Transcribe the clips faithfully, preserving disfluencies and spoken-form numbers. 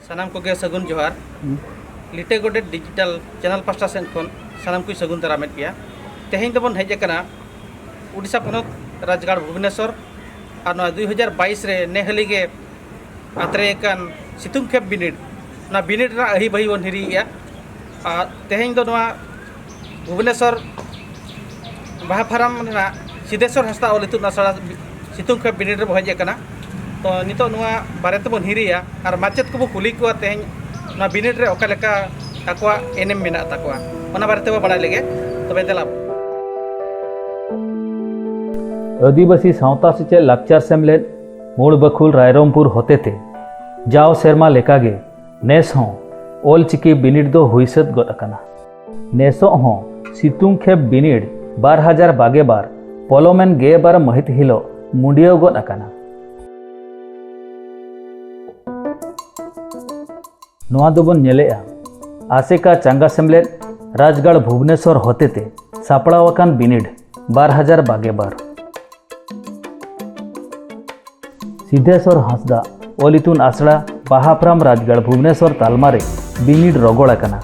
ᱥᱟᱱᱟᱢ ᱠᱚᱜᱮ ᱥᱟᱹᱜᱩᱱ ᱡᱚᱦᱟᱨ᱾ ᱞᱤᱴᱟᱹ ᱜᱚᱰᱮᱛ ᱰᱤᱡᱤᱴᱟᱞ ᱪᱮᱱᱮᱞ ᱯᱟᱥᱴᱟ ᱥᱮᱫ ᱠᱷᱚᱱ ᱥᱟᱱᱟᱢ ᱠᱚᱧ ᱥᱟᱹᱜᱩᱱ ᱫᱟᱨᱟᱢᱮᱫ ᱯᱮᱭᱟ᱾ ᱛᱮᱦᱮᱧ ᱫᱚᱵᱚᱱ ᱦᱮᱡ ᱟᱠᱟᱱᱟ ᱩᱰᱤᱥᱟ ᱯᱚᱱᱚᱛ ᱨᱟᱡᱽᱜᱟᱲ ᱵᱷᱩᱵᱽᱱᱮᱥᱚᱨ᱾ ᱟᱨ ᱱᱚᱣᱟ ᱫᱩᱭ ᱦᱟᱡᱟᱨ ᱵᱟᱭᱤᱥ ᱨᱮ ᱱᱮ ᱦᱟᱹᱞᱤ ᱜᱮ ᱟᱛᱨᱮ ᱟᱠᱟᱱ ᱥᱤᱛᱩᱝ ᱠᱷᱮᱯ ᱵᱤᱱᱤᱰ, ᱚᱱᱟ ᱵᱤᱱᱤᱰ ᱨᱮᱱᱟᱜ ᱟᱹᱦᱤ ᱵᱟᱹᱦᱤ ᱵᱚᱱ ᱦᱤᱨᱤᱭᱮᱜᱼᱟ᱾ ᱟᱨ ᱛᱮᱦᱮᱧ ᱫᱚ ᱱᱚᱣᱟ ᱵᱷᱩᱵᱽᱱᱮᱥᱚᱨ ᱵᱟᱦᱟ ᱯᱷᱟᱨᱟᱢ ᱨᱮᱱᱟᱜ ᱥᱤᱫᱷᱮᱥᱚᱨ ᱦᱟᱸᱥᱫᱟ ᱚᱞ ᱤᱛᱩᱱ ᱟᱥᱲᱟ ᱥᱤᱛᱩᱝ ᱠᱷᱮᱯ ᱵᱤᱱᱤᱰ ᱨᱮᱵᱚ ᱦᱮᱡ ᱟᱠᱟᱱᱟ᱾ ᱛᱚ, ᱱᱤᱛᱚᱜ ᱱᱚᱣᱟ ᱵᱟᱨᱮ ᱛᱮᱵᱚᱱ ᱦᱤᱨᱤᱭᱟ ᱟᱨ ᱢᱟᱪᱮᱫ ᱠᱚᱵᱚ ᱠᱩᱞᱤ ᱠᱚᱣᱟ ᱛᱮᱦᱮᱧ ᱱᱚᱣᱟ ᱵᱤᱱᱤᱰ ᱨᱮ ᱚᱠᱟ ᱞᱮᱠᱟ ᱟᱠᱚᱣᱟᱜ ᱮᱱᱮᱢ ᱢᱮᱱᱟᱜ ᱛᱟᱠᱚᱣᱟ, ᱚᱱᱟ ᱵᱟᱨᱮ ᱛᱮᱵᱚ ᱵᱟᱲᱟᱭ ᱞᱮᱜᱮ᱾ ᱛᱚᱵᱮ ᱫᱮᱞᱟ᱾ ᱟᱹᱫᱤᱵᱟᱹᱥᱤ ᱥᱟᱶᱛᱟ ᱥᱮᱪᱮᱫ ᱞᱟᱠᱪᱟᱨ ᱥᱮᱢᱞᱮᱫ ᱢᱩᱲ ᱵᱟᱹᱠᱷᱩᱞ ᱨᱟᱭᱨᱚᱝᱯᱩᱨ ᱦᱚᱛᱮᱛᱮ ᱡᱟᱣ ᱥᱮᱨᱢᱟ ᱞᱮᱠᱟᱜᱮ ᱱᱮᱥ ᱦᱚᱸ ᱚᱞᱪᱤᱠᱤ ᱵᱤᱱᱤᱰ ᱫᱚ ᱦᱩᱭ ᱥᱟᱹᱛ ᱜᱚᱫ ᱟᱠᱟᱱᱟ᱾ ᱱᱮᱥᱚᱜ ᱦᱚᱸ ᱥᱤᱛᱩᱝ ᱠᱷᱮᱯ ᱵᱤᱱᱤᱰ ᱵᱟᱨ ᱦᱟᱡᱟᱨ ᱵᱟᱜᱮ ᱵᱟᱨ ᱯᱚᱞᱚᱢᱮᱱ ᱜᱮᱞ ᱵᱟᱨ ᱢᱟᱹᱦᱤᱛ ᱦᱤᱞᱳᱜ ᱢᱩᱸᱰᱤᱭᱟᱹᱣ ᱜᱚᱫ ᱟᱠᱟᱱᱟ᱾ ᱱᱚᱣᱟ ᱫᱚᱵᱚᱱ ᱧᱮᱞᱮᱜᱼᱟ ᱟᱥᱮᱠᱟ ᱪᱟᱸᱜᱟ ᱥᱮᱢᱞᱮᱫ, ᱨᱟᱡᱽᱜᱟᱲ ᱵᱷᱩᱵᱽᱱᱮᱥᱚᱨ ᱦᱚᱛᱮᱛᱮ ᱥᱟᱯᱲᱟᱣ ᱟᱠᱟᱱ ᱵᱤᱱᱤᱰ ᱵᱟᱨ ᱦᱟᱡᱟᱨ ᱵᱟᱜᱮ ᱵᱟᱨ᱾ ᱥᱤᱫᱷᱮᱥᱚᱨ ᱦᱟᱸᱥᱫᱟ ᱚᱞ ᱤᱛᱩᱱ ᱟᱥᱲᱟ, ᱵᱟᱦᱟᱯᱨᱟᱢ, ᱨᱟᱡᱽᱜᱟᱲ ᱵᱷᱩᱵᱽᱱᱮᱥᱚᱨ ᱛᱟᱞᱢᱟ ᱨᱮ ᱵᱤᱱᱤᱰ ᱨᱚᱜᱚᱲ ᱟᱠᱟᱱᱟ᱾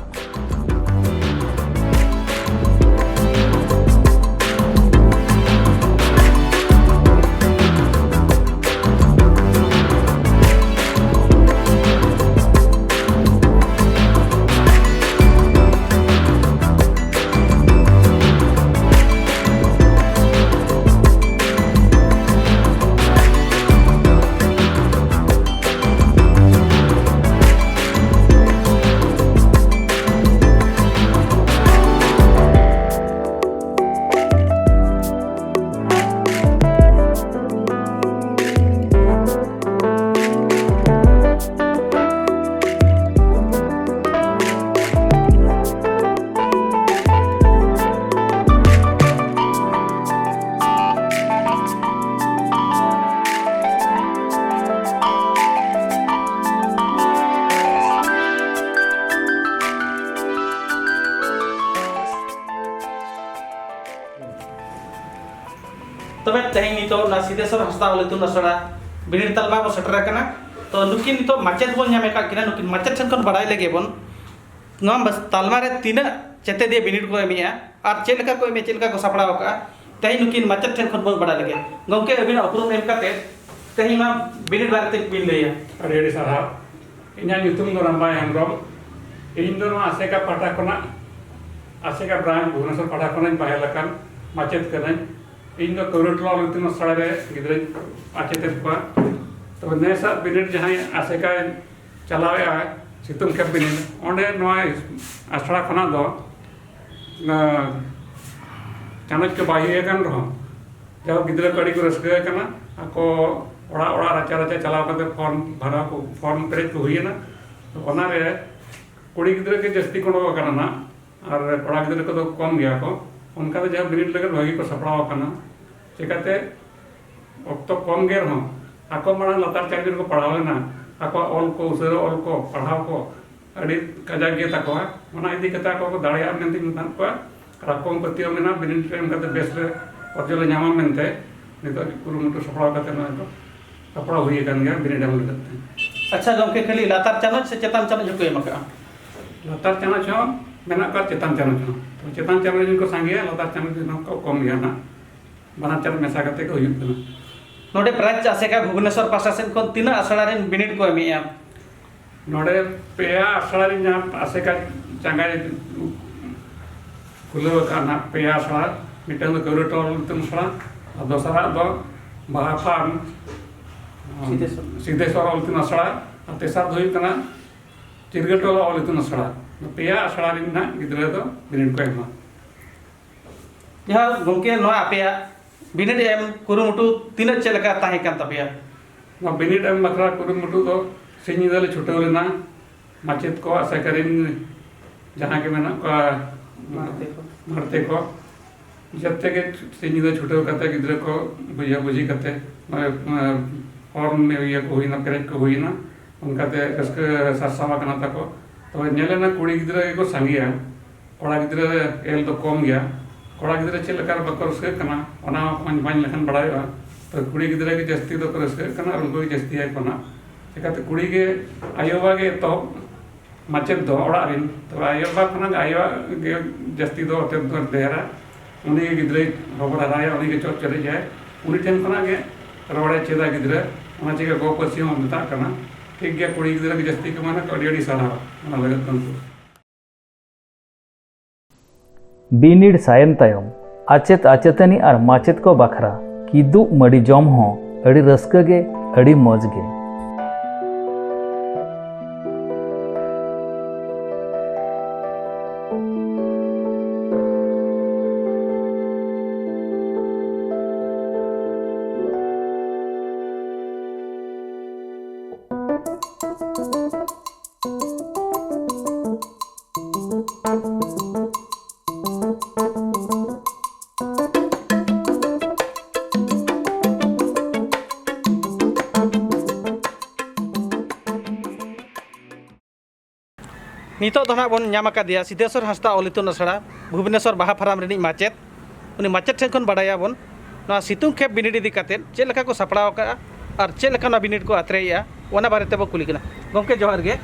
ᱛᱚᱵᱮ ᱛᱮᱦᱮᱧ ᱱᱤᱛᱚᱜ ᱚᱱᱟ ᱥᱤᱫᱷᱮᱥᱚᱨ ᱦᱟᱸᱥᱫᱟ ᱚᱞ ᱤᱛᱩᱱ ᱟᱥᱲᱟ ᱵᱤᱱᱤᱰ ᱛᱟᱞᱢᱟ ᱵᱚ ᱥᱮᱴᱮᱨ ᱟᱠᱟᱱᱟ᱾ ᱛᱚ ᱱᱩᱠᱤᱱ ᱱᱤᱛᱚᱜ ᱢᱟᱪᱮᱫ ᱵᱚᱱ ᱧᱟᱢ ᱟᱠᱟᱫ ᱠᱤᱱᱟ, ᱱᱩᱠᱤᱱ ᱢᱟᱪᱮᱫ ᱴᱷᱮᱱ ᱠᱷᱚᱱ ᱵᱟᱲᱟᱭ ᱞᱮᱜᱮ ᱵᱚᱱ, ᱱᱚᱣᱟ ᱵᱟᱥ-, ᱛᱟᱞᱢᱟ ᱨᱮ ᱛᱤᱱᱟᱹᱜ ᱪᱮᱛᱮᱫᱤᱭᱟᱹ ᱵᱤᱱᱤᱰ ᱠᱚ ᱮᱢᱮᱜᱼᱟ ᱟᱨ ᱪᱮᱫ ᱞᱮᱠᱟ ᱠᱚ ᱮᱢᱮᱜᱼᱟ, ᱪᱮᱫ ᱞᱮᱠᱟ ᱠᱚ ᱥᱟᱯᱲᱟᱣ ᱟᱠᱟᱫᱼᱟ, ᱛᱮᱦᱮᱧ ᱱᱩᱠᱤᱱ ᱢᱟᱪᱮᱫ ᱴᱷᱮᱱ ᱠᱷᱚᱱ ᱵᱚᱱ ᱵᱟᱲᱟᱭ ᱞᱮᱜᱮ᱾ ᱜᱚᱢᱠᱮ, ᱟᱹᱵᱤᱱᱟᱜ ᱩᱯᱨᱩᱢ ᱮᱢ ᱠᱟᱛᱮ ᱛᱮᱦᱮᱧ ᱱᱚᱣᱟ ᱵᱤᱱᱤᱰ ᱵᱟᱨᱮ ᱛᱮ ᱵᱤᱱ ᱞᱟᱹᱭᱟ᱾ ᱟᱹᱰᱤ ᱟᱹᱰᱤ ᱥᱟᱨᱦᱟᱣ᱾ ᱤᱧᱟᱹᱜ ᱧᱩᱛᱩᱢ ᱫᱚ ᱨᱟᱢᱵᱟᱭ ᱦᱮᱢᱵᱨᱚᱢ᱾ ᱤᱧ ᱫᱚ ᱱᱚᱣᱟ ᱟᱥᱮᱠᱟ ᱯᱟᱦᱴᱟ ᱠᱷᱚᱱᱟᱜ, ᱟᱥᱮᱠᱟ ᱵᱨᱟᱧᱪ ᱵᱷᱩᱵᱽᱱᱮᱥᱚᱨ ᱯᱟᱦᱴᱟ ᱠᱷᱚᱱᱟᱜ ᱤᱧ ᱯᱟᱦᱮᱞ ᱟᱠᱟᱱ ᱢᱟᱪᱮᱫ ᱠᱟᱹᱱᱟᱹᱧ᱾ ᱤᱧ ᱫᱚ ᱠᱟᱹᱣᱨᱟᱹ ᱴᱚᱞᱟ ᱤᱛᱩᱱ ᱟᱥᱲᱟ ᱨᱮ ᱜᱤᱫᱽᱨᱟᱹᱧ ᱢᱟᱪᱮᱫ ᱮᱫ ᱠᱚᱣᱟ᱾ ᱛᱚᱵᱮ ᱱᱮᱥᱟᱜ ᱵᱤᱱᱤᱰ ᱡᱟᱦᱟᱸᱭ ᱟᱥᱮᱠᱟᱭ ᱪᱟᱞᱟᱣᱮᱫᱼᱟ, ᱥᱤᱛᱩᱝ ᱠᱷᱮᱯ ᱵᱤᱱᱤᱰ, ᱚᱸᱰᱮ ᱱᱚᱣᱟ ᱟᱥᱲᱟ ᱠᱷᱚᱱᱟᱜ ᱫᱚ, ᱟᱸ, ᱪᱟᱱᱟᱪ ᱠᱚ ᱵᱟᱭ ᱦᱩᱭ ᱟᱠᱟᱱ ᱨᱮᱦᱚᱸ, ᱡᱟᱭᱦᱳᱠ, ᱜᱤᱫᱽᱨᱟᱹ ᱠᱚ ᱟᱹᱰᱤ ᱠᱚ ᱨᱟᱹᱥᱠᱟᱹ ᱟᱠᱟᱱᱟ᱾ ᱟᱠᱚ ᱚᱲᱟᱜ ᱚᱲᱟᱜ, ᱨᱟᱪᱟ ᱨᱟᱪᱟ ᱪᱟᱞᱟᱣ ᱠᱟᱛᱮ ᱯᱷᱚᱨᱢ ᱵᱷᱟᱨᱟᱣ ᱠᱚ, ᱯᱷᱚᱨᱢ ᱯᱮᱨᱮᱡ ᱠᱚ ᱦᱩᱭᱮᱱᱟ᱾ ᱛᱚ, ᱚᱱᱟᱨᱮ ᱠᱩᱲᱤ ᱜᱤᱫᱽᱨᱟᱹ ᱜᱮ ᱡᱟᱹᱥᱛᱤ ᱠᱚ ᱚᱰᱚᱠ ᱟᱠᱟᱱᱟ ᱱᱟᱜ, ᱟᱨ ᱠᱚᱲᱟ ᱜᱤᱫᱽᱨᱟᱹ ᱠᱚᱫᱚ ᱠᱚᱢ ᱜᱮᱭᱟ ᱠᱚ᱾ ᱚᱱᱠᱟ ᱫᱚ ᱡᱟᱦᱟᱸ ᱵᱤᱱᱤᱰ ᱞᱟᱹᱜᱤᱫ ᱵᱷᱟᱹᱜᱤ ᱠᱚ ᱥᱟᱯᱲᱟᱣ ᱟᱠᱟᱱᱟ᱾ ᱪᱮᱠᱟᱛᱮ ᱚᱠᱛᱚ ᱠᱚᱢ ᱜᱮ ᱨᱮᱦᱚᱸ ᱟᱠᱚ ᱢᱟᱲᱟᱝ ᱞᱟᱛᱟᱨ ᱪᱟᱱᱟᱪ ᱨᱮᱠᱚ ᱯᱟᱲᱦᱟᱣ ᱞᱮᱱᱟ, ᱟᱠᱚᱣᱟᱜ ᱚᱞ ᱠᱚ, ᱩᱥᱟᱹᱨᱟ ᱚᱞ ᱠᱚ, ᱯᱟᱲᱦᱟᱣ ᱠᱚ ᱟᱹᱰᱤ ᱠᱟᱡᱟᱠ ᱜᱮ ᱛᱟᱠᱚᱣᱟ᱾ ᱚᱱᱟ ᱤᱫᱤ ᱠᱟᱛᱮ ᱟᱠᱚ ᱠᱚ ᱫᱟᱲᱮᱭᱟᱜᱼᱟ ᱢᱮᱱᱛᱮᱧ ᱢᱮᱛᱟᱫ ᱠᱚᱣᱟ᱾ ᱟᱨ ᱟᱠᱚ ᱦᱚᱸ ᱯᱟᱹᱛᱭᱟᱹᱣ ᱢᱮᱱᱟᱜᱼᱟ, ᱵᱤᱱᱤᱰ ᱨᱮ ᱮᱢ ᱠᱟᱛᱮ ᱵᱮᱥ ᱨᱮ ᱚᱨᱡᱚ ᱞᱮ ᱧᱟᱢᱟ ᱢᱮᱱᱛᱮ ᱱᱤᱛᱚᱜ ᱠᱩᱨᱩᱢᱩᱴᱩ ᱥᱟᱯᱲᱟᱣ ᱠᱟᱛᱮ ᱱᱚᱜᱼᱚᱭ ᱠᱚ ᱥᱟᱯᱲᱟᱣ ᱦᱩᱭ ᱟᱠᱟᱱ ᱜᱮᱭᱟ ᱵᱤᱱᱤᱰ ᱮᱢ ᱞᱟᱹᱜᱤᱫ ᱛᱮ᱾ ᱟᱪᱪᱷᱟ ᱜᱚᱢᱠᱮ, ᱠᱷᱟᱹᱞᱤ ᱞᱟᱛᱟᱨ ᱪᱟᱱᱟᱪ ᱥᱮ ᱪᱮᱛᱟᱱ ᱪᱟᱱᱟᱪ ᱦᱚᱸᱠᱚ ᱮᱢ ᱟᱠᱟᱫᱼᱟ? ᱞᱟᱛᱟᱨ ᱪᱟᱱᱟᱪ ᱦᱚᱸ ᱢᱮᱱᱟᱜ ᱠᱚᱣᱟ, ᱪᱮᱛᱟᱱ ᱪᱟᱱᱟᱪ ᱦᱚᱸ᱾ ᱛᱚ, ᱪᱮᱛᱟᱱ ᱪᱟᱱᱟᱪ ᱨᱮᱱ ᱠᱚ ᱥᱟᱸᱜᱮᱭᱟ, ᱞᱟᱛᱟᱨ ᱪᱟᱱᱟᱪ ᱨᱮᱱ ᱠᱚ ᱠᱚᱢ ᱜᱮᱭᱟ ᱱᱟᱜ᱾ ᱵᱟᱱᱟᱨ ᱪᱟᱱᱟᱪ ᱢᱮᱥᱟ ᱠᱟᱛᱮ ᱠᱚ ᱦᱩᱭᱩᱜ ᱠᱟᱱᱟ᱾ ᱱᱚᱰᱮ ᱵᱨᱟᱧᱪ ᱟᱥᱮᱠᱟ ᱵᱷᱩᱵᱽᱱᱮᱥᱚᱨ ᱯᱟᱦᱴᱟ ᱥᱮᱱ ᱠᱷᱚᱱ ᱛᱤᱱᱟᱹᱜ ᱟᱥᱲᱟ ᱨᱮᱱ ᱵᱤᱱᱤᱰ ᱠᱚ ᱮᱢᱮᱜᱼᱟ? ᱱᱚᱰᱮ ᱯᱮᱭᱟ ᱟᱥᱲᱟ ᱨᱮ ᱡᱟᱦᱟᱸ ᱟᱥᱮᱠᱟ ᱪᱟᱸᱜᱟᱭ ᱠᱷᱩᱞᱟᱹᱣ ᱟᱠᱟᱫ ᱱᱟᱦᱟᱜ, ᱯᱮᱭᱟ ᱟᱥᱲᱟ, ᱢᱤᱫᱴᱟᱝ ᱫᱚ ᱠᱟᱹᱣᱨᱟᱹ ᱴᱚᱞ ᱤᱛᱩᱱ ᱟᱥᱲᱟ, ᱟᱨ ᱫᱚᱥᱟᱨᱟᱜ ᱫᱚ ᱵᱟᱦᱟ ᱯᱷᱟᱨᱢ, ᱥᱤᱫᱷᱮᱥᱣᱚᱨ᱾ ᱥᱤᱫᱷᱮᱥᱣᱚᱨ ᱚᱞ ᱤᱛᱩᱱ ᱟᱥᱲᱟ, ᱟᱨ ᱛᱮᱥᱟᱨ ᱫᱚ ᱦᱩᱭᱩᱜ ᱠᱟᱱᱟ ᱪᱤᱨᱜᱟᱹ ᱴᱚᱞᱟ ᱚᱞ ᱤᱛᱩᱱ ᱟᱥᱲᱟ᱾ ᱯᱮᱭᱟ ᱟᱥᱲᱟ ᱨᱮᱱ ᱱᱟᱦᱟᱜ ᱜᱤᱫᱽᱨᱟᱹ ᱫᱚ ᱵᱤᱱᱤᱰ ᱠᱚ ᱮᱢᱟ᱾ ᱡᱟᱦᱟᱸ ᱜᱚᱢᱠᱮ, ᱱᱚᱣᱟ ᱟᱯᱮᱭᱟᱜ ᱵᱤᱱᱤᱰ ᱮᱢ ᱠᱩᱨᱩᱢᱩᱴᱩ ᱛᱤᱱᱟᱹᱜ ᱪᱮᱫ ᱞᱮᱠᱟ ᱛᱟᱦᱮᱸ ᱠᱟᱱ ᱛᱟᱯᱮᱭᱟ? ᱱᱚᱣᱟ ᱵᱤᱱᱤᱰ ᱮᱢ ᱵᱟᱠᱷᱨᱟ ᱠᱩᱨᱩᱢᱩᱴᱩ ᱫᱚ ᱥᱤᱧ ᱧᱤᱫᱟᱹ ᱞᱮ ᱪᱷᱩᱴᱟᱹᱣ ᱞᱮᱱᱟ᱾ ᱢᱟᱪᱮᱫ ᱠᱚ, ᱟᱥᱮᱠᱟ ᱨᱮᱱ ᱡᱟᱦᱟᱸ ᱜᱮ ᱢᱮᱱᱟᱜ ᱠᱚᱣᱟ, ᱢᱟᱬᱛᱮ ᱠᱚ᱾ ᱢᱟᱬᱛᱮ ᱠᱚ, ᱡᱚᱛᱚ ᱜᱮ ᱥᱤᱧ ᱧᱤᱫᱟᱹ ᱪᱷᱩᱴᱟᱹᱣ ᱠᱟᱛᱮ ᱜᱤᱫᱽᱨᱟᱹ ᱠᱚ ᱵᱩᱡᱷᱟᱹ ᱵᱩᱡᱷᱤ ᱠᱟᱛᱮ, ᱢᱟᱱᱮ, ᱯᱷᱚᱨᱢ ᱤᱭᱟᱹ ᱠᱚ ᱦᱩᱭᱱᱟ, ᱯᱮᱨᱮᱡ ᱠᱚ ᱦᱩᱭᱱᱟ, ᱚᱱᱠᱟᱛᱮ ᱨᱟᱹᱥᱠᱟᱹ ᱥᱟᱨᱥᱟᱣ ᱟᱠᱟᱱᱟ ᱛᱟᱠᱚ᱾ ᱛᱚᱵᱮ ᱧᱮᱞ ᱮᱱᱟ ᱠᱩᱲᱤ ᱜᱤᱫᱽᱨᱟᱹ ᱜᱮᱠᱚ ᱥᱟᱸᱜᱮᱭᱟ, ᱠᱚᱲᱟ ᱜᱤᱫᱽᱨᱟᱹ ᱮᱞ ᱫᱚ ᱠᱚᱢ ᱜᱮᱭᱟ᱾ ᱠᱚᱲᱟ ᱜᱤᱫᱽᱨᱟᱹ ᱪᱮᱫ ᱞᱮᱠᱟ ᱨᱮ ᱵᱟᱠᱚ ᱨᱟᱹᱥᱠᱟᱹᱜ ᱠᱟᱱᱟ, ᱚᱱᱟ ᱦᱚᱸ ᱵᱟᱝ ᱞᱮᱠᱷᱟᱱ ᱵᱟᱲᱟᱭᱚᱜᱼᱟ᱾ ᱛᱚ, ᱠᱩᱲᱤ ᱜᱤᱫᱽᱨᱟᱹ ᱜᱮ ᱡᱟᱹᱥᱛᱤ ᱫᱚᱠᱚ ᱨᱟᱹᱥᱠᱟᱹᱜ ᱠᱟᱱᱟ ᱟᱨ ᱩᱱᱠᱩ ᱜᱮ ᱡᱟᱹᱥᱛᱤ ᱜᱮᱠᱚ ᱱᱟᱜ ᱪᱤᱠᱟᱹᱛᱮ ᱠᱩᱲᱤ ᱜᱮ, ᱟᱭᱳ ᱵᱟᱵᱟ ᱜᱮ ᱮᱛᱚᱦᱚᱵ ᱢᱟᱪᱮᱫ ᱫᱚ ᱚᱲᱟᱜ ᱨᱮᱱ, ᱛᱚᱵᱮ ᱟᱭᱳ ᱵᱟᱵᱟ ᱠᱷᱚᱱᱟᱜ ᱜᱮ ᱟᱭᱳᱣᱟᱜ ᱜᱮ ᱡᱟᱹᱥᱛᱤ ᱫᱚ ᱚᱛᱮᱫ ᱫᱚ ᱰᱷᱮᱨᱟ᱾ ᱩᱱᱤ ᱜᱮ ᱜᱤᱫᱽᱨᱟᱹᱭ ᱦᱚᱵᱚᱨ ᱦᱟᱨᱟᱭᱟ, ᱩᱱᱤ ᱜᱮ ᱪᱚᱨ ᱪᱮᱨᱮᱡᱟᱭ, ᱩᱱᱤ ᱴᱷᱮᱱ ᱠᱷᱚᱱᱟᱜ ᱜᱮ ᱨᱚᱲᱮ ᱪᱮᱫᱟ ᱜᱤᱫᱽᱨᱟᱹ᱾ ᱚᱱᱟ ᱪᱤᱠᱟᱹ ᱜᱚ ᱯᱟᱹᱨᱥᱤ ᱦᱚᱸ ᱢᱮᱛᱟᱜ ᱠᱟᱱᱟ᱾ ᱴᱷᱤᱠ ᱜᱮᱭᱟ, ᱠᱩᱲᱤ ᱜᱤᱫᱽᱨᱟᱹ ᱜᱮ ᱡᱟᱹᱥᱛᱤ ᱠᱚ ᱢᱮᱱᱟ ᱠᱚ, ᱟᱹᱰᱤ ᱟᱹᱰᱤ ᱥᱟᱨᱦᱟᱣ ᱚᱱᱟ ᱞᱟᱹᱜᱤᱫ ᱩᱱᱠᱩ᱾ ᱵᱤᱱᱤᱰ ᱥᱟᱭᱮᱱ ᱛᱟᱭᱚᱢ ᱟᱪᱮᱛ ᱟᱪᱮᱛᱟᱹᱱᱤ ᱟᱨ ᱢᱟᱪᱮᱛ ᱠᱚ ᱵᱟᱠᱷᱨᱟ ᱠᱤᱫᱩᱵ ᱢᱟᱹᱰᱤ ᱡᱚᱢ ᱦᱚᱸ ᱟᱹᱰᱤ ᱨᱟᱹᱥᱠᱟᱹ ᱜᱮ, ᱟᱹᱰᱤ ᱢᱚᱡᱽ ᱜᱮ᱾ ᱱᱤᱛᱚᱜ ᱫᱚ ᱱᱟᱦᱟᱜ ᱵᱚᱱ ᱧᱟᱢ ᱟᱠᱟᱫᱮᱭᱟ ᱥᱤᱫᱷᱮᱥᱣᱚᱨ ᱦᱟᱸᱥᱫᱟ ᱚᱞ ᱤᱛᱩᱱ ᱟᱥᱲᱟ ᱵᱷᱩᱵᱽᱱᱮᱥᱣᱚᱨ ᱵᱟᱦᱟ ᱯᱷᱟᱨᱟᱢ ᱨᱤᱱᱤᱡ ᱢᱟᱪᱮᱫ᱾ ᱩᱱᱤ ᱢᱟᱪᱮᱫ ᱴᱷᱮᱱ ᱠᱷᱚᱱ ᱵᱟᱰᱟᱭᱟᱵᱚᱱ ᱱᱚᱣᱟ ᱥᱤᱛᱩᱝ ᱠᱷᱮᱯ ᱵᱤᱱᱤᱰ ᱤᱫᱤ ᱠᱟᱛᱮᱫ ᱪᱮᱫ ᱞᱮᱠᱟ ᱠᱚ ᱥᱟᱯᱲᱟᱣ ᱟᱠᱟᱫᱼᱟ ᱟᱨ ᱪᱮᱫ ᱞᱮᱠᱟ ᱱᱚᱣᱟ ᱵᱤᱱᱤᱰ ᱠᱚ ᱟᱛᱨᱮᱭᱮᱫᱼᱟ, ᱚᱱᱟ ᱵᱟᱨᱮ ᱛᱮᱵᱚ ᱠᱩᱞᱤ ᱠᱟᱱᱟ᱾ ᱜᱚᱢᱠᱮ, ᱡᱚᱦᱟᱨ ᱜᱮ᱾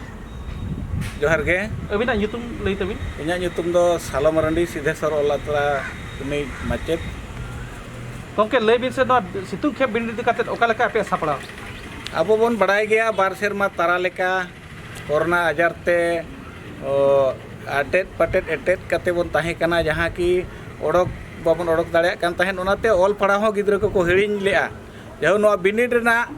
ᱡᱚᱦᱟᱨ ᱜᱮ᱾ ᱟᱹᱵᱤᱱᱟᱜ ᱧᱩᱛᱩᱢ ᱞᱟᱹᱭ ᱛᱟᱹᱵᱤᱱ᱾ ᱤᱧᱟᱹᱜ ᱧᱩᱛᱩᱢ ᱫᱚ ᱥᱟᱞᱚ ᱢᱟᱨᱟᱱᱰᱤ, ᱥᱤᱫᱷᱮᱥᱣᱚᱨ ᱚᱞ ᱟᱥᱲᱟ ᱨᱤᱱᱤᱡ ᱢᱟᱪᱮᱫ᱾ ᱜᱚᱢᱠᱮ, ᱞᱟᱹᱭ ᱵᱤᱱ ᱥᱮ, ᱱᱚᱣᱟ ᱥᱤᱛᱩᱝ ᱠᱷᱮᱯ ᱵᱤᱱᱤᱰ ᱤᱫᱤ ᱠᱟᱛᱮᱫ ᱚᱠᱟ ᱞᱮᱠᱟ ᱟᱯᱮᱭᱟᱜ ᱥᱟᱯᱲᱟᱣ? ᱟᱵᱚ ᱵᱚᱱ ᱵᱟᱲᱟᱭ ᱜᱮᱭᱟ, ᱵᱟᱨ ᱥᱮᱨᱢᱟ ᱛᱟᱨᱟ ᱞᱮᱠᱟ ᱠᱳᱨᱳᱱᱟ ᱟᱡᱟᱨ ᱛᱮ, ᱚ, ᱟᱴᱮᱫ ᱯᱟᱴᱮᱫ ᱮᱴᱮᱫ ᱠᱟᱛᱮ ᱵᱚᱱ ᱛᱟᱦᱮᱸ ᱠᱟᱱᱟ, ᱡᱟᱦᱟᱸ ᱠᱤ ᱚᱰᱚᱠ ᱵᱟᱵᱚᱱ ᱚᱰᱚᱠ ᱫᱟᱲᱮᱭᱟᱜ ᱠᱟᱱ ᱛᱟᱦᱮᱸᱫ᱾ ᱚᱱᱟᱛᱮ ᱚᱞ ᱯᱟᱲᱦᱟᱣ ᱦᱚᱸ ᱜᱤᱫᱽᱨᱟᱹ ᱠᱚᱠᱚ ᱦᱤᱲᱤᱧ ᱞᱮᱜᱼᱟ᱾ ᱡᱟᱦᱳ, ᱱᱚᱣᱟ ᱵᱤᱱᱤᱰ ᱨᱮᱱᱟᱜ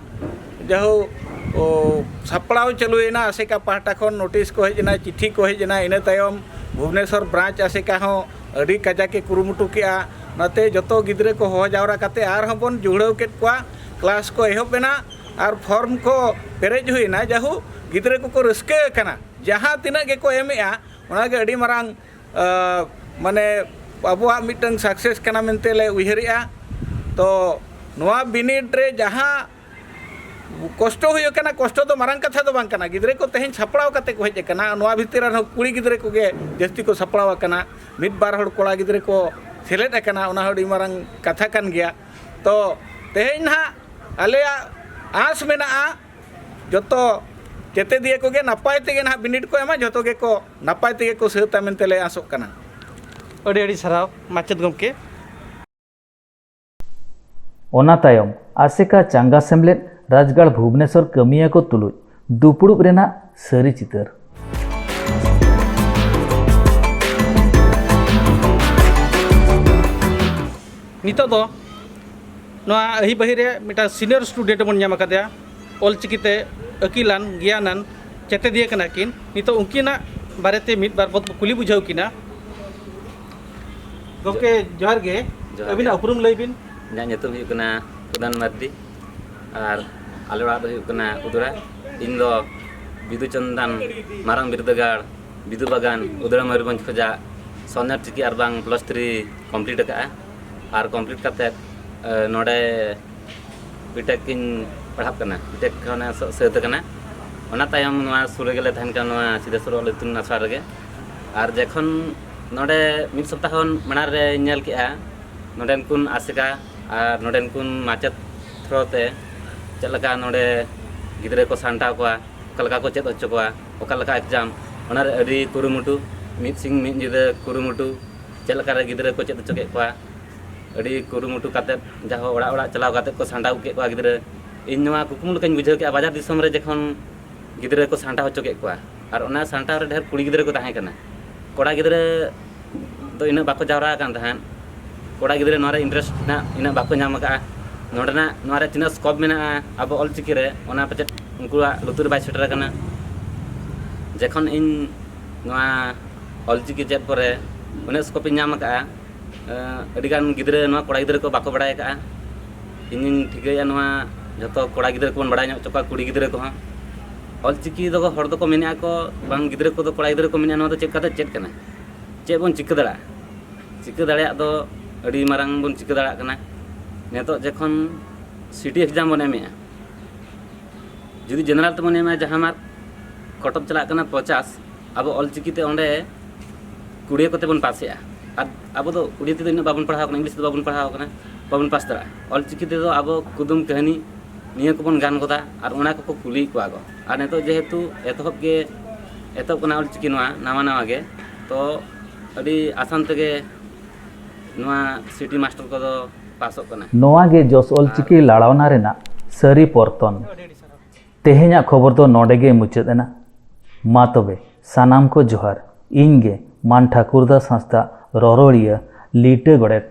ᱡᱟᱦᱳ, ᱚ, ᱥᱟᱯᱲᱟᱣ ᱪᱟᱹᱞᱩᱭᱮᱱᱟ, ᱟᱥᱮᱠᱟ ᱯᱟᱦᱴᱟ ᱠᱷᱚᱱ ᱱᱳᱴᱤᱥ ᱠᱚ ᱦᱮᱡ ᱮᱱᱟ, ᱪᱤᱴᱷᱤ ᱠᱚ ᱦᱮᱡ ᱮᱱᱟ᱾ ᱤᱱᱟᱹ ᱛᱟᱭᱚᱢ ᱵᱷᱩᱵᱽᱱᱮᱥᱚᱨ ᱵᱨᱟᱧᱪ ᱟᱥᱮᱠᱟ ᱦᱚᱸ ᱟᱹᱰᱤ ᱠᱟᱡᱟᱠ ᱮ ᱠᱩᱨᱩᱢᱩᱴᱩ ᱠᱮᱜᱼᱟ᱾ ᱚᱱᱟᱛᱮ ᱡᱚᱛᱚ ᱜᱤᱫᱽᱨᱟᱹ ᱠᱚ ᱦᱚᱦᱚ ᱡᱟᱣᱨᱟ ᱠᱟᱛᱮ ᱟᱨᱦᱚᱸ ᱵᱚᱱ ᱡᱩᱲᱟᱹᱣ ᱠᱮᱫ ᱠᱚᱣᱟ᱾ ᱠᱞᱟᱥ ᱠᱚ ᱮᱦᱚᱵ ᱮᱱᱟ ᱟᱨ ᱯᱷᱚᱨᱢ ᱠᱚ ᱯᱮᱨᱮᱡ ᱦᱩᱭᱮᱱᱟ᱾ ᱡᱟᱦᱳ, ᱜᱤᱫᱽᱨᱟᱹ ᱠᱚᱠᱚ ᱨᱟᱹᱥᱠᱟᱹ ᱟᱠᱟᱱᱟ᱾ ᱡᱟᱦᱟᱸ ᱛᱤᱱᱟᱹᱜ ᱜᱮᱠᱚ ᱮᱢᱮᱜᱼᱟ, ᱚᱱᱟᱜᱮ ᱟᱹᱰᱤ ᱢᱟᱨᱟᱝ, ᱟ, ᱢᱟᱱᱮ, ᱟᱵᱚᱣᱟᱜ ᱢᱤᱫᱴᱟᱝ ᱥᱟᱠᱥᱮᱥ ᱠᱟᱱᱟ ᱢᱮᱱᱛᱮ ᱞᱮ ᱩᱭᱦᱟᱹᱨᱮᱜᱼᱟ᱾ ᱛᱚ, ᱱᱚᱣᱟ ᱵᱤᱱᱤᱰ ᱨᱮ ᱡᱟᱦᱟᱸ ᱠᱚᱥᱴᱚ ᱦᱩᱭ ᱟᱠᱟᱱᱟ, ᱠᱚᱥᱴᱚ ᱫᱚ ᱢᱟᱨᱟᱝ ᱠᱟᱛᱷᱟ ᱫᱚ ᱵᱟᱝ ᱠᱟᱱᱟ᱾ ᱜᱤᱫᱽᱨᱟᱹ ᱠᱚ ᱛᱮᱦᱮᱧ ᱥᱟᱯᱲᱟᱣ ᱠᱟᱛᱮ ᱠᱚ ᱦᱮᱡ ᱟᱠᱟᱱᱟ᱾ ᱱᱚᱣᱟ ᱵᱷᱤᱛᱤᱨ ᱨᱮᱦᱚᱸ ᱠᱩᱲᱤ ᱜᱤᱫᱽᱨᱟᱹ ᱠᱚᱜᱮ ᱡᱟᱹᱥᱛᱤ ᱠᱚ ᱥᱟᱯᱲᱟᱣ ᱟᱠᱟᱱᱟ᱾ ᱢᱤᱫ ᱵᱟᱨ ᱦᱚᱲ ᱠᱚᱲᱟ ᱜᱤᱫᱽᱨᱟᱹ ᱠᱚ ᱥᱮᱞᱮᱫ ᱟᱠᱟᱱᱟ, ᱚᱱᱟ ᱦᱚᱸ ᱟᱹᱰᱤ ᱢᱟᱨᱟᱝ ᱠᱟᱛᱷᱟ ᱠᱟᱱ ᱜᱮᱭᱟ᱾ ᱛᱚ, ᱛᱮᱦᱮᱧ ᱱᱟᱦᱟᱜ ᱟᱞᱮᱭᱟᱜ ᱟᱸᱥ ᱢᱮᱱᱟᱜᱼᱟ, ᱡᱚᱛᱚ ᱪᱮᱛᱮᱫᱤᱭᱟᱹ ᱠᱚᱜᱮ ᱱᱟᱯᱟᱭ ᱛᱮᱜᱮ ᱱᱟᱦᱟᱜ ᱵᱤᱱᱤᱰ ᱠᱚ ᱮᱢᱟ, ᱡᱚᱛᱚ ᱜᱮᱠᱚ ᱱᱟᱯᱟᱭ ᱛᱮᱜᱮ ᱠᱚ ᱥᱟᱹᱛᱟ ᱢᱮᱱᱛᱮ ᱞᱮ ᱟᱥᱚᱜ ᱠᱟᱱᱟ᱾ ᱟᱹᱰᱤ ᱟᱹᱰᱤ ᱥᱟᱨᱦᱟᱣ ᱢᱟᱪᱮᱫ ᱜᱚᱢᱠᱮ᱾ ᱚᱱᱟ ᱛᱟᱭᱚᱢ ᱟᱥᱮᱠᱟ ᱪᱟᱸᱜᱟ ᱥᱮᱢᱞᱮᱫ ᱨᱟᱡᱽᱜᱟᱲ ᱵᱷᱩᱵᱽᱱᱮᱥᱚᱨ ᱠᱟᱹᱢᱤᱭᱟᱹ ᱠᱚ ᱛᱩᱞᱩᱡ ᱫᱩᱯᱲᱩᱵ ᱨᱮᱱᱟᱜ ᱥᱟᱹᱨᱤ ᱪᱤᱛᱟᱹᱨ᱾ ᱱᱤᱛᱚᱜ ᱫᱚ ᱱᱚᱣᱟ ᱟᱹᱦᱤ ᱵᱟᱹᱦᱤ ᱨᱮ ᱢᱤᱫᱴᱟᱝ ᱥᱤᱱᱤᱭᱚᱨ ᱥᱴᱩᱰᱮᱱᱴ ᱵᱚᱱ ᱧᱟᱢ ᱟᱠᱟᱫᱮᱭᱟ, ᱚᱞᱪᱤᱠᱤ ᱛᱮ ᱟᱹᱠᱤᱞᱟᱱ, ᱜᱮᱭᱟᱱᱟᱱ ᱪᱮᱛᱮᱫᱤᱭᱟᱹ ᱠᱟᱱᱟ ᱠᱤᱱ᱾ ᱱᱤᱛᱚᱜ ᱩᱱᱠᱤᱱᱟᱜ ᱵᱟᱨᱮᱛᱮ ᱢᱤᱫ ᱵᱟᱨ ᱵᱚᱱ ᱠᱩᱞᱤ ᱵᱩᱡᱷᱟᱹᱣ ᱠᱤᱱᱟ᱾ ᱜᱚᱢᱠᱮ, ᱡᱚᱦᱟᱨ ᱜᱮ᱾ ᱡᱚᱦᱟᱨ ᱜᱮ᱾ ᱟᱹᱵᱤᱱᱟᱜ ᱩᱯᱨᱩᱢ ᱞᱟᱹᱭ ᱵᱤᱱ᱾ ᱤᱧᱟᱹᱜ ᱧᱩᱛᱩᱢ ᱦᱩᱭᱩᱜ ᱠᱟᱱᱟ ᱠᱩᱫᱟᱱ ᱢᱟᱨᱰᱤ ᱟᱨ ᱟᱞᱮ ᱚᱲᱟᱜ ᱫᱚ ᱦᱩᱭᱩᱜ ᱠᱟᱱᱟ ᱩᱫᱽᱲᱟ᱾ ᱤᱧ ᱫᱚ ᱵᱤᱫᱩ ᱪᱟᱸᱫᱟᱱ ᱢᱟᱨᱟᱝ ᱵᱤᱨᱫᱟᱹᱜᱟᱲ, ᱵᱤᱫᱩ ᱵᱟᱜᱟᱱ, ᱩᱫᱽᱲᱟ ᱢᱚᱭᱩᱨᱵᱷᱚᱸᱡᱽ ᱠᱷᱚᱱᱟᱜ ᱥᱚᱱᱮᱨ ᱪᱤᱠᱤ ᱟᱨ ᱵᱟᱝ ᱯᱞᱟᱥ ᱛᱷᱨᱤ ᱠᱚᱢᱯᱞᱤᱴ ᱟᱠᱟᱫᱼᱟ᱾ ᱟᱨ ᱠᱚᱢᱯᱞᱤᱴ ᱠᱟᱛᱮᱫ, ᱮ, ᱱᱚᱰᱮ ᱵᱤᱴᱮᱠ ᱤᱧ ᱯᱟᱲᱦᱟᱜ ᱠᱟᱱᱟ, ᱵᱤᱴᱮᱠ ᱠᱷᱚᱱ ᱥᱟᱹᱛ ᱟᱠᱟᱱᱟ᱾ ᱚᱱᱟ ᱛᱟᱭᱚᱢ ᱱᱚᱣᱟ ᱥᱩᱨ ᱨᱮᱜᱮ ᱞᱮ ᱛᱟᱦᱮᱱ ᱠᱟᱱᱟ, ᱱᱚᱣᱟ ᱥᱤᱫᱷᱟᱹᱥᱩᱨ ᱚᱞ ᱤᱛᱩᱱ ᱟᱥᱲᱟ ᱨᱮᱜᱮ᱾ ᱟᱨ ᱡᱚᱠᱷᱚᱱ ᱱᱚᱰᱮ ᱢᱤᱫ ᱥᱚᱯᱛᱟᱦᱚ ᱢᱟᱲᱟᱝ ᱨᱮ ᱧᱮᱞ ᱠᱮᱜᱼᱟ, ᱱᱚᱰᱮᱱ ᱠᱚ ᱟᱥᱮᱠᱟ ᱟᱨ ᱱᱚᱰᱮᱱ ᱠᱚ ᱢᱟᱪᱮᱫ ᱛᱷᱨᱳ ᱛᱮ ᱪᱮᱫ ᱞᱮᱠᱟ ᱱᱚᱰᱮ ᱜᱤᱫᱽᱨᱟᱹ ᱠᱚ ᱥᱟᱢᱴᱟᱣ ᱠᱚᱣᱟ, ᱚᱠᱟ ᱞᱮᱠᱟ ᱠᱚ ᱪᱮᱫ ᱦᱚᱪᱚ ᱠᱚᱣᱟ, ᱚᱠᱟ ᱞᱮᱠᱟ ᱮᱠᱡᱟᱢ, ᱚᱱᱟ ᱨᱮ ᱟᱹᱰᱤ ᱠᱩᱨᱩᱢᱩᱴᱩ, ᱢᱤᱫ ᱥᱤᱧ ᱢᱤᱫ ᱧᱤᱫᱟᱹ ᱠᱩᱨᱩᱢᱩᱴᱩ, ᱪᱮᱫ ᱞᱮᱠᱟ ᱨᱮ ᱜᱤᱫᱽᱨᱟᱹ ᱠᱚ ᱪᱮᱫ ᱦᱚᱪᱚ ᱠᱮᱫ ᱠᱚᱣᱟ, ᱟᱹᱰᱤ ᱠᱩᱨᱩᱢᱩᱴᱩ ᱠᱟᱛᱮᱫ ᱡᱟᱦᱳ ᱚᱲᱟᱜ ᱚᱲᱟᱜ ᱪᱟᱞᱟᱣ ᱠᱟᱛᱮᱫ ᱠᱚ ᱥᱟᱢᱴᱟᱣ ᱟᱹᱜᱩ ᱠᱮᱫ ᱠᱚᱣᱟ ᱜᱤᱫᱽᱨᱟᱹ᱾ ᱤᱧ ᱱᱚᱣᱟ ᱠᱩᱠᱢᱩ ᱞᱮᱠᱟᱧ ᱵᱩᱡᱷᱟᱹᱣ ᱠᱮᱫᱼᱟ, ᱵᱟᱡᱟᱨ ᱫᱤᱥᱚᱢ ᱨᱮ ᱡᱚᱠᱷᱚᱱ ᱜᱤᱫᱽᱨᱟᱹ ᱠᱚ ᱥᱟᱢᱴᱟᱣ ᱦᱚᱪᱚ ᱠᱮᱫ ᱠᱚᱣᱟ, ᱟᱨ ᱚᱱᱟ ᱥᱟᱢᱴᱟᱣ ᱨᱮ ᱰᱷᱮᱨ ᱠᱩᱲᱤ ᱜᱤᱫᱽᱨᱟᱹ ᱠᱚ ᱛᱟᱦᱮᱸ ᱠᱟᱱᱟ᱾ ᱠᱚᱲᱟ ᱜᱤᱫᱽᱨᱟᱹ ᱫᱚ ᱤᱱᱟᱹᱜ ᱵᱟᱠᱚ ᱡᱟᱣᱨᱟ ᱟᱠᱟᱱ ᱛᱟᱦᱮᱸᱫ᱾ ᱠᱚᱲᱟ ᱜᱤᱫᱽᱨᱟᱹ ᱱᱚᱣᱟ ᱨᱮ ᱤᱱᱴᱟᱨᱮᱥᱴ ᱨᱮᱱᱟᱜ ᱤᱱᱟᱹᱜ ᱵᱟᱠᱚ ᱧᱟᱢ ᱟᱠᱟᱫᱼᱟ᱾ ᱱᱚᱰᱮᱱᱟᱜ ᱱᱚᱣᱟ ᱨᱮ ᱛᱤᱱᱟᱹᱜ ᱥᱠᱳᱯ ᱢᱮᱱᱟᱜᱼᱟ ᱟᱵᱚ ᱚᱞᱪᱤᱠᱤ ᱨᱮ, ᱚᱱᱟ ᱯᱟᱪᱮᱫ ᱩᱱᱠᱩᱣᱟᱜ ᱞᱩᱛᱩᱨ ᱨᱮ ᱵᱟᱭ ᱥᱮᱴᱮᱨ ᱟᱠᱟᱱᱟ᱾ ᱡᱚᱠᱷᱚᱱ ᱤᱧ ᱱᱚᱣᱟ ᱚᱞᱪᱤᱠᱤ ᱪᱮᱫ ᱯᱚᱨᱮ ᱩᱱᱟᱹᱜ ᱥᱠᱳᱯ ᱤᱧ ᱧᱟᱢ ᱟᱠᱟᱫᱼᱟ, ᱟᱹᱰᱤᱜᱟᱱ ᱜᱤᱫᱽᱨᱟᱹ, ᱱᱚᱣᱟ ᱠᱚᱲᱟ ᱜᱤᱫᱽᱨᱟᱹ ᱠᱚ ᱵᱟᱠᱚ ᱵᱟᱲᱟᱭ ᱟᱠᱟᱫᱼᱟ᱾ ᱤᱧᱤᱧ ᱴᱷᱤᱠᱟᱹᱭᱮᱫᱼᱟ, ᱱᱚᱣᱟ ᱡᱚᱛᱚ ᱠᱚᱲᱟ ᱜᱤᱫᱽᱨᱟᱹ ᱠᱚᱵᱚᱱ ᱵᱟᱲᱟᱭ ᱧᱚᱜ ᱦᱚᱪᱚ ᱠᱚᱣᱟ, ᱠᱩᱲᱤ ᱜᱤᱫᱽᱨᱟᱹ ᱠᱚᱦᱚᱸ᱾ ᱚᱞᱪᱤᱠᱤ ᱫᱚ ᱦᱚᱲ ᱫᱚᱠᱚ ᱢᱮᱱᱮᱫᱼᱟ ᱠᱚ, ᱵᱟᱝ, ᱜᱤᱫᱽᱨᱟᱹ ᱠᱚᱫᱚ, ᱠᱚᱲᱟ ᱜᱤᱫᱽᱨᱟᱹ ᱠᱚ ᱢᱮᱱᱮᱫᱼᱟ, ᱱᱚᱣᱟ ᱫᱚ ᱪᱮᱫ ᱠᱟᱛᱮ ᱪᱮᱫ ᱠᱟᱱᱟ? ᱪᱮᱫ ᱵᱚᱱ ᱪᱤᱠᱟᱹ ᱫᱟᱲᱮᱭᱟᱜᱼᱟ? ᱪᱤᱠᱟᱹ ᱫᱟᱲᱮᱭᱟᱜ ᱫᱚ ᱟᱹᱰᱤ ᱢᱟᱨᱟᱝ ᱵᱚᱱ ᱪᱤᱠᱟᱹ ᱫᱟᱲᱮᱭᱟᱜ ᱠᱟᱱᱟ᱾ ᱱᱤᱛᱚᱜ ᱡᱚᱠᱷᱚᱱ ᱥᱤᱴᱤ ᱮᱠᱡᱟᱢ ᱵᱚᱱ ᱮᱢᱮᱜᱼᱟ, ᱡᱩᱫᱤ ᱡᱮᱱᱟᱨᱮᱞ ᱛᱮᱵᱚᱱ ᱮᱢᱟ, ᱡᱟᱦᱟᱸ ᱢᱟᱨᱠ ᱠᱚᱴᱚᱯ ᱪᱟᱞᱟᱜ ᱠᱟᱱᱟ ᱯᱚᱧᱪᱟᱥ, ᱟᱵᱚ ᱚᱞᱪᱤᱠᱤ ᱛᱮ ᱚᱸᱰᱮ ᱠᱩᱲᱤᱭᱟᱹ ᱠᱚᱛᱮ ᱵᱚᱱ ᱯᱟᱥᱮᱜᱼᱟ᱾ ᱟᱨ ᱟᱵᱚ ᱫᱚ ᱩᱲᱤᱭᱟ ᱛᱮᱫᱚ ᱤᱱᱟᱹᱜ ᱵᱟᱵᱚᱱ ᱯᱟᱲᱦᱟᱣ ᱠᱟᱱᱟ, ᱤᱝᱞᱤᱥ ᱛᱮᱫᱚ ᱵᱟᱵᱚᱱ ᱯᱟᱲᱦᱟᱣ ᱠᱟᱱᱟ, ᱵᱟᱵᱚᱱ ᱯᱟᱥ ᱫᱟᱲᱮᱭᱟᱜᱼᱟ᱾ ᱚᱞᱪᱤᱠᱤ ᱛᱮᱫᱚ ᱟᱵᱚ ᱠᱩᱫᱩᱢ ᱠᱟᱹᱦᱱᱤ, ᱱᱤᱭᱟᱹ ᱠᱚᱵᱚᱱ ᱜᱟᱱ ᱜᱚᱫᱟ, ᱟᱨ ᱚᱱᱟ ᱠᱚᱠᱚ ᱠᱩᱞᱤᱭᱮᱫ ᱠᱚᱣᱟ ᱠᱚ᱾ ᱟᱨ ᱱᱤᱛᱚᱜ ᱡᱮᱦᱮᱛᱩ ᱮᱛᱚᱦᱚᱵ ᱜᱮ, ᱮᱛᱚᱦᱚᱵ ᱠᱟᱱᱟ ᱚᱞᱪᱤᱠᱤ ᱱᱚᱣᱟ ᱱᱟᱣᱟ ᱱᱟᱣᱟ ᱜᱮ, ᱛᱚ ᱟᱹᱰᱤ ᱟᱥᱟᱱ ᱛᱮᱜᱮ ᱱᱚᱣᱟ ᱥᱤᱴᱤ ᱢᱟᱥᱴᱟᱨ ᱠᱚᱫᱚ ᱯᱟᱥᱚᱜ ᱠᱟᱱᱟ᱾ ᱱᱚᱣᱟ ᱜᱮ ᱡᱚᱥ ᱚᱞᱪᱤᱠᱤ ᱞᱟᱲᱟᱣᱱᱟ ᱨᱮᱱᱟᱜ ᱥᱟᱹᱨᱤ ᱯᱚᱨᱛᱚᱱ᱾ ᱛᱮᱦᱮᱧᱟᱜ ᱠᱷᱚᱵᱚᱨ ᱫᱚ ᱱᱚᱰᱮ ᱜᱮ ᱢᱩᱪᱟᱹᱫ ᱮᱱᱟ᱾ ᱢᱟ ᱛᱚᱵᱮ, ᱥᱟᱱᱟᱢ ᱠᱚ ᱡᱚᱦᱟᱨ᱾ ᱤᱧ ᱜᱮ ᱢᱟᱱ ᱴᱷᱟᱹᱠᱩᱨ ᱫᱟᱥ ᱦᱟᱸᱥᱫᱟ, ᱨᱚᱨᱚᱲᱤᱭᱟᱹ, ᱞᱤᱴᱟᱹ ᱜᱚᱰᱮᱛ᱾